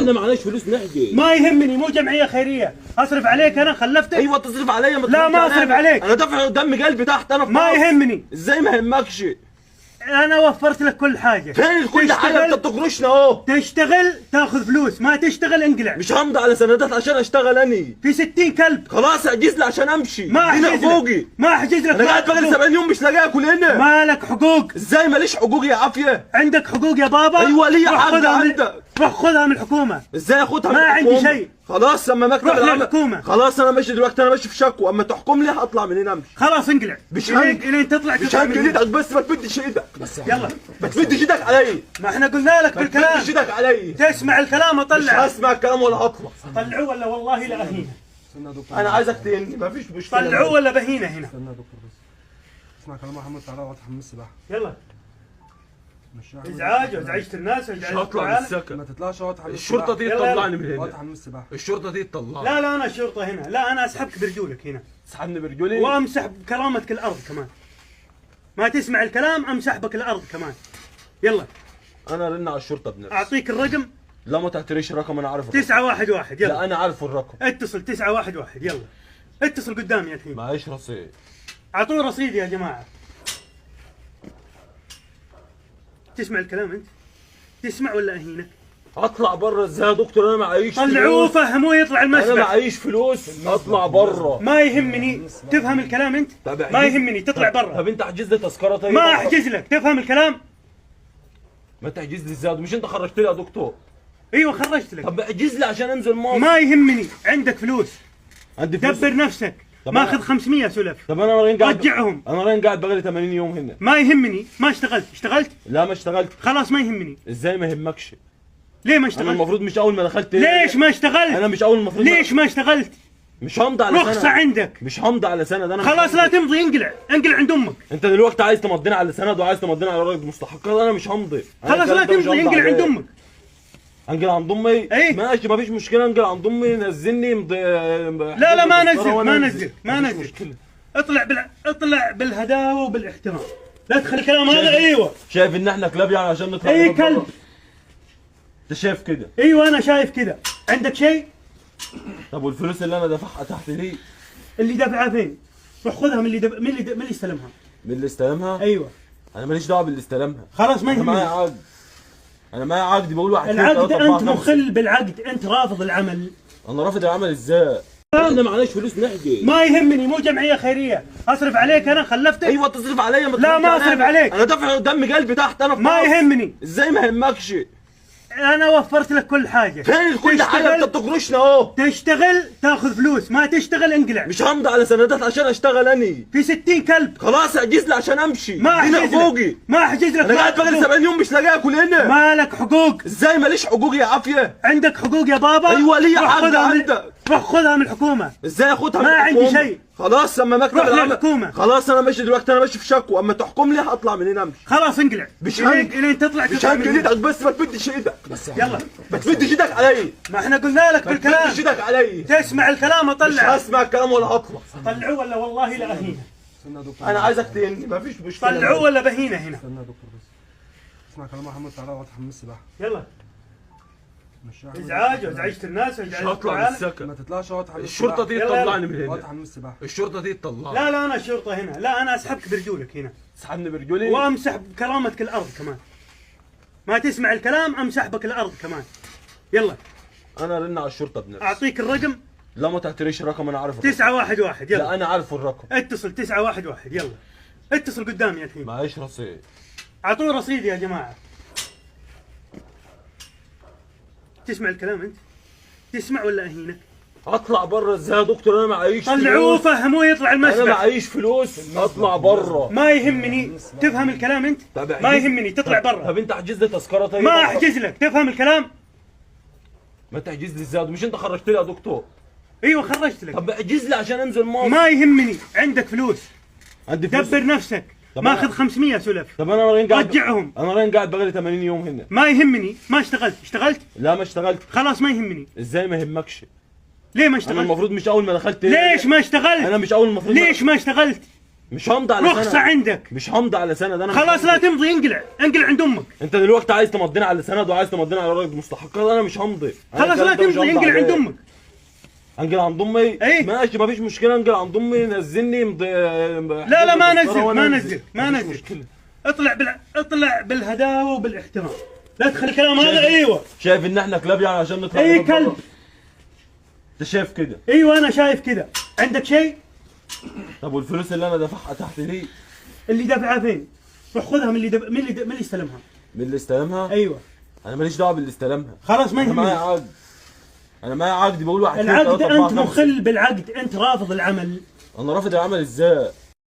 احنا معناش فلوس نحجز. ما يهمني، مو جمعية خيرية اصرف عليك انا خلفتك. ايوه تصرف عليا. لا، ما اصرف عليك. انا دافع دم قلبي تحت انا في ما مصر. يهمني. ازاي ما يهمكش؟ انا وفرت لك كل حاجة. فين كل حاجة؟ انت بتكرشنا اهو. تشتغل تاخذ فلوس، ما تشتغل انقلع. مش همضي على سندات عشان اشتغل اني. في 60 كلب. خلاص احجز لي عشان امشي. ما احجز لك، ما احجز لك. انا قاعد بقالي 70 يوم مش لاقي اكل هنا. ما لك حقوق. ازاي ماليش حقوق يا عافية؟ عندك حقوق يا بابا. ايوه ليا حق عندك. روح خذها من الحكومة. ازاي اخدها من ما الحكومة؟ عندي شيء. خلاص اما مكتب روح العمل للحكومة. خلاص انا ماشي دلوقتي، انا ماشي في شكوى، اما تحكم لي هطلع من هنا امشي. خلاص انقلع. مش الين تطلع. مش هنقل ايدك، بس ما تمدش ايدك. يلا ما تمدش ايدك عليا. ما احنا قلنا لك بالكلام. ما تمدش ايدك عليا. تسمع الكلام اطلع. مش هسمع الكلام ولا هطلع. طلعوه ولا والله لا اهينه. انا عايزك تهني، مفيش مشكلة. طلعوه ولا بهينه هنا. استنى يا دكتور بس اسمع كلام محمد، تعالى اقعد حمام السباحة. يلا ازعاج وازعجت الناس. مش هطلع من السكن. ما تطلعش، اقعد حمام السباحة. الشرطة دي تطلعني من هنا. اقعد حمام السباحة. الشرطة دي تطلعني. لا لا انا الشرطة هنا، لا انا اسحبك برجولك هنا. تسحبني برجولي؟ وامسح بكرامتك الارض كمان. ما تسمع الكلام امسح بك الارض كمان. يلا انا رن على الشرطة بنفسي. اعطيك الرقم. لا ما تعتريش الرقم، انا عارف الرقم. 911. يلا لا انا عارف الرقم. اتصل 911. يلا اتصل قدامي الحين. معيش رصيد. اعطوه رصيد يا جماعة. تسمع الكلام انت؟ تسمع ولا اهينك؟ اطلع بره ازاي يا دكتور؟ انا معيش فلوس. طلعوه فهموه يطلع المسبح. انا معيش فلوس اطلع بره. ما يهمني، تفهم الكلام انت؟ ما يهمني تطلع بره. طب انت احجز لي تذكره طيب. ما احجز لك، تفهم الكلام؟ ما تحجز لي ازاي؟ مش انت خرجت لي يا دكتور؟ ايوه خرجت لك. طب احجز لي عشان انزل مصر. ما يهمني، عندك فلوس. عندي فلوس. دبر نفسك. ماخذ 500 سلف. طب انا راين قاعد. رجعهم. انا راين قاعد بقالي 80 يوم هنا. ما يهمني، ما اشتغلت. اشتغلت؟ لا ما اشتغلت. خلاص ما يهمني. ازاي ما يهمكش؟ ليه ما اشتغلت؟ انا المفروض مش اول ما دخلت. ليش ما اشتغلت؟ انا مش اول المفروض. ليش ما اشتغلت؟ مش همضي على سند. رخصة عندك. مش همضي على سند انا. خلاص لا تمضي، انقلع، انقلع عند امك. انت دلوقتي عايز تمضينا على سند وعايز تمضينا على ورقة مستحقات، انا مش همضي. خلاص لا تمضي، انقلع عند امك. انقل عند امي؟ ايه ماشي مفيش مشكلة، انقل عند امي. نزلني لا لا ما نزل، ما نزل، ما نزل. اطلع اطلع بالهداوه وبالاحترام، لا تخلي الكلام هذا. ايوه شايف ان احنا كلاب يعني عشان نطلع؟ اي كلب. انت شايف كده؟ ايوه انا شايف كده. عندك شيء؟ طب والفلوس اللي انا دافعها تحت دي؟ اللي دافعها فين؟ روح خذها من اللي من اللي استلمها. من اللي استلمها؟ ايوه. انا ماليش دعوه باللي استلمها. خلاص ما يهمني. انا معايا عقد. انا معايا عقد بقول 1 2 العقد 3 4 انت مخل بالعقد، انت رافض العمل. انا رافض العمل ازاي؟ احنا معناش فلوس نحجز. ما يهمني، مو جمعية خيرية اصرف عليك انا خلفتك. ايوه تصرف عليا. لا ما اصرف عليك. انا دافع دم قلبي تحت انا في ما يهمني. ازاي ما يهمكش؟ انا وفرت لك كل حاجة. فين كل حاجة؟ انت بتكرشنا اهو. تشتغل تاخذ فلوس، ما تشتغل انقلع. مش همضي على سندات عشان اشتغل اني. في 60 كلب. خلاص احجز لي عشان امشي. ما احجز لك، ما احجز لك. انا قاعد بقالي 70 يوم مش لاقي اكل هنا. ما لك حقوق. ازاي ماليش حقوق يا عافية؟ عندك حقوق يا بابا. ايوه ليا حق عندك. روح خذها من الحكومة. ازاي اخدها من ما الحكومة؟ عندي شيء. خلاص اما مكتب روح العمل. للحكومة. خلاص انا ماشي دلوقتي، انا ماشي في شكوى، اما تحكم لي هطلع من هنا امشي. خلاص انقلع. مش الين تطلع. مش هنقل ايدك، بس ما تمدش ايدك. يلا ما تمدش ايدك عليا. ما احنا قلنا لك بالكلام. ما تمدش ايدك عليا. تسمع الكلام اطلع. مش هسمع الكلام ولا هطلع. طلعوه ولا والله لا اهينه. انا عايزك تهني، مفيش مشكلة. طلعوه ولا بهينه هنا. استنى يا دكتور بس اسمع كلام محمد، تعالى اقعد حمام السباحة. يلا ازعاج وازعجت الناس. مش هطلع من السكن. ما تطلعش، اقعد حمام السباحة. الشرطة دي تطلعني من هنا. اقعد حمام السباحة. الشرطة دي تطلعني. لا لا انا الشرطة هنا، لا انا اسحبك برجولك هنا. تسحبني برجولي؟ وامسح بكرامتك الارض كمان. ما تسمع الكلام امسح بك الارض كمان. يلا انا رن على الشرطة بنفسي. اعطيك الرقم. لا ما تعتريش الرقم، انا عارف الرقم. 911. يلا لا انا عارف الرقم. اتصل 911. يلا اتصل قدامي الحين. معيش رصيد. اعطوه رصيد يا جماعة. تسمع الكلام انت؟ تسمع ولا اهينك؟ اطلع بره ازاي يا دكتور؟ انا معيش فلوس. طلعوه فهموه يطلع المسبح. انا معيش فلوس اطلع بره. ما يهمني، تفهم الكلام انت؟ ما يهمني تطلع بره. طب انت احجز لي تذكره طيب. ما احجز لك، تفهم الكلام؟ ما تحجز لي ازاي؟ مش انت خرجت لي يا دكتور؟ ايوه خرجت لك. طب احجز لي عشان انزل مصر. ما يهمني، عندك فلوس. عندي فلوس. دبر نفسك. ماخذ 500 سلف. طب انا راين قاعد. رجعهم. انا راين قاعد بقالي 80 يوم هنا. ما يهمني، ما اشتغلت. اشتغلت؟ لا ما اشتغلت. خلاص ما يهمني. ازاي ما يهمكش؟ ليه ما اشتغلت؟ انا المفروض مش اول ما دخلت. ليش ما اشتغلت؟ انا مش اول المفروض. ليش ما اشتغلت؟ مش همضي على رخصه سند. عندك. مش همضي على سند انا. مش خلاص لا همضي. تمضي، انقلع، انقلع عند امك. انت دلوقتي عايز تمضينا على سند وعايز تمضينا على ورقة مستحقات، انا مش همضي. أنا خلاص لا الكلام ده مش تمضي، همضي انقلع عند عليه. امك. انقل عند امي؟ ايه. ماشي مفيش مشكلة، انقل عند امي. نزلني لا لا ما نزل، ما نزل، ما مفيش نزل. مشكلة. اطلع بالهداوه وبالاحترام، لا تخلي الكلام هذا. ايوه. شايف ان احنا كلاب يعني عشان نطلع اي نقعد بره؟ كلب. انت شايف كده؟ ايوه انا شايف كده. عندك شيء؟ طب والفلوس اللي انا دافعها تحت دي؟ اللي دفعها فين؟ روح خذها من اللي دف... من اللي د... من اللي استلمها. من اللي استلمها؟ ايوه. انا ماليش دعوه باللي استلمها. خلاص ما انا معايا يهمني. عقد، انا معايا عقد بقول 1 2 العقد 3 4 انت 5. مخل بالعقد، انت رافض العمل. انا رافض العمل ازاي؟